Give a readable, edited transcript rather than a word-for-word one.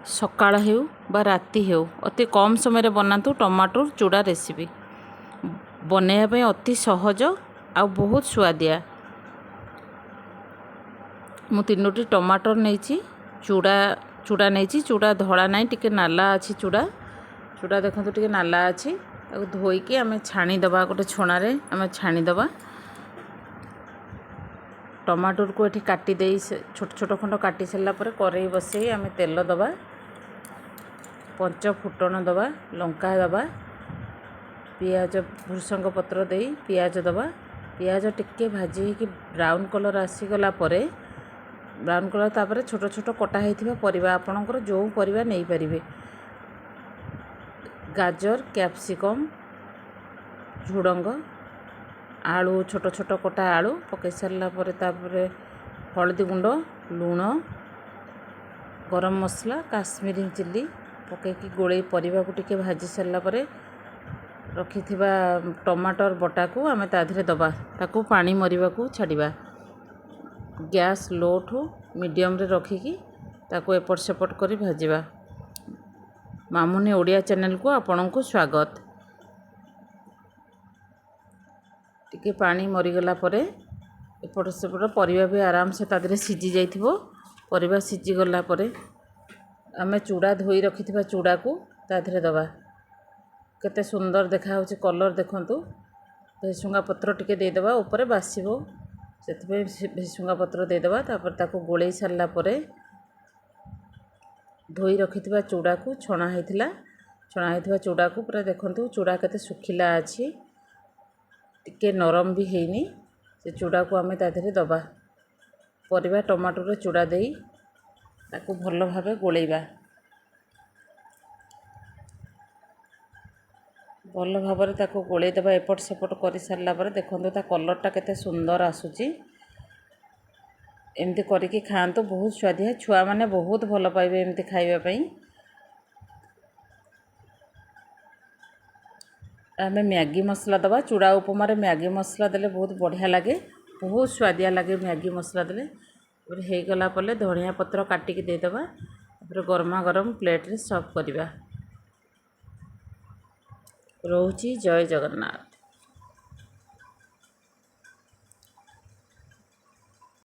ସକାଳ ହେଉ ବା ରାତି ହେଉ, ଅତି କମ୍ ସମୟରେ ବନାନ୍ତୁ ଟମାଟୋ ଚୁଡ଼ା ରେସିପି। ବନେଇବା ପାଇଁ ଅତି ସହଜ ଆଉ ବହୁତ ସୁଆଦିଆ। ମୁଁ 3ଟି ଟମାଟର ନେଇଛି, ଚୁଡ଼ା ନେଇଛି। ଚୁଡ଼ା ଧଳା ନାହିଁ, ଟିକେ ନାଲା ଅଛି ଚୁଡ଼ା। ଚୁଡ଼ା ଦେଖନ୍ତୁ ଟିକେ ନାଲା ଅଛି। ତାକୁ ଧୋଇକି ଆମେ ଛାଣିଦେବା, ଗୋଟେ ଛଣାରେ ଆମେ ଛାଣିଦେବା। ଟମାଟରକୁ ଏଠି କାଟି ଦେଇ ଛୋଟ ଛୋଟ ଖଣ୍ଡ କାଟି ସାରିଲା ପରେ କରେଇ ବସେଇ ଆମେ ତେଲ ଦେବା, ପଞ୍ଚ ଫୁଟଣ ଦେବା, ଲଙ୍କା ଦେବା, ପିଆଜ ଭୃସଙ୍ଗ ପତ୍ର ଦେଇ ପିଆଜ ଦେବା। ପିଆଜ ଟିକେ ଭାଜି ହେଇକି ବ୍ରାଉନ୍ କଲର୍ ଆସିଗଲା ପରେ, ବ୍ରାଉନ୍ କଲର୍, ତାପରେ ଛୋଟ ଛୋଟ କଟା ହେଇଥିବା ପରିବା, ଆପଣଙ୍କର ଯେଉଁ ପରିବା ନେଇପାରିବେ, ଗାଜର, କ୍ୟାପ୍ସିକମ୍, ଝୁଡ଼ଙ୍ଗ, ଆଳୁ, ଛୋଟ ଛୋଟ କଟା ଆଳୁ ପକାଇ ସାରିଲା ପରେ ତାପରେ ହଳଦୀ ଗୁଣ୍ଡ, ଲୁଣ, ଗରମ ମସଲା, କାଶ୍ମୀରୀ ଚିଲି ପକାଇକି ଗୋଳେଇ ପରିବାକୁ ଟିକେ ଭାଜି ସାରିଲା ପରେ ରଖିଥିବା ଟମାଟର ବଟାକୁ ଆମେ ତା ଦେହରେ ଦେବା। ତାକୁ ପାଣି ମରିବାକୁ ଛାଡ଼ିବା। ଗ୍ୟାସ୍ ଲୋ ଠୁ ମିଡ଼ିୟମରେ ରଖିକି ତାକୁ ଏପଟ ସେପଟ କରି ଭାଜିବା। ମାମୁନି ଓଡ଼ିଆ ଚ୍ୟାନେଲକୁ ଆପଣଙ୍କୁ ସ୍ୱାଗତ। ଟିକେ ପାଣି ମରିଗଲା ପରେ ଏପଟ ସେପଟ ପରିବା ବି ଆରାମସେ ତା ଦେହରେ ସିଝି ଯାଇଥିବ। ପରିବା ସିଝିଗଲା ପରେ ଆମେ ଚୁଡ଼ା ଧୋଇ ରଖିଥିବା ଚୁଡ଼ାକୁ ତା ଦେହରେ ଦେବା। କେତେ ସୁନ୍ଦର ଦେଖାହେଉଛି କଲର୍ ଦେଖନ୍ତୁ। ଭେସୁଙ୍ଗା ପତ୍ର ଟିକେ ଦେଇଦେବା ଉପରେ, ବାସିବ ସେଥିପାଇଁ ଭେସୁଙ୍ଗା ପତ୍ର ଦେଇଦେବା। ତାପରେ ତାକୁ ଗୋଳେଇ ସାରିଲା ପରେ ଧୋଇ ରଖିଥିବା ଚୁଡ଼ାକୁ, ଛଣା ହେଇଥିଲା, ଛଣା ହେଇଥିବା ଚୁଡ଼ାକୁ ପୁରା ଦେଖନ୍ତୁ, ଚୁଡ଼ା କେତେ ଶୁଖିଲା ଅଛି, ଟିକେ ନରମ ବି ହେଇନି। ସେ ଚୁଡ଼ାକୁ ଆମେ ତା ଦେହରେ ଦେବା। ପରିବା ଟମାଟୋରେ ଚୁଡ଼ା ଦେଇ ତାକୁ ଭଲ ଭାବେ ଗୋଳେଇବା। ଭଲ ଭାବରେ ତାକୁ ଗୋଳେଇ ଦେବା। ଏପଟ ସେପଟ କରିସାରିଲା ପରେ ଦେଖନ୍ତୁ ତା କଲର୍ଟା କେତେ ସୁନ୍ଦର ଆସୁଛି। ଏମିତି କରିକି ଖାଆନ୍ତୁ, ବହୁତ ସୁଆଦିଆ। ଛୁଆମାନେ ବହୁତ ଭଲ ପାଇବେ ଏମିତି ଖାଇବା ପାଇଁ। ଆମେ ମ୍ୟାଗି ମସଲା ଦେବା। ଚୁଡ଼ା ଉପମାରେ ମ୍ୟାଗି ମସଲା ଦେଲେ ବହୁତ ବଢ଼ିଆ ଲାଗେ, ବହୁତ ସୁଆଦିଆ ଲାଗେ ମ୍ୟାଗି ମସଲା ଦେଲେ। ତାପରେ ହେଇଗଲା ପରେ ଧନିଆ ପତ୍ର କାଟିକି ଦେଇଦେବା। ତାପରେ ଗରମା ଗରମ ପ୍ଲେଟ୍ରେ ସର୍ଭ କରିବା। ରହୁଛି, ଜୟ ଜଗନ୍ନାଥ।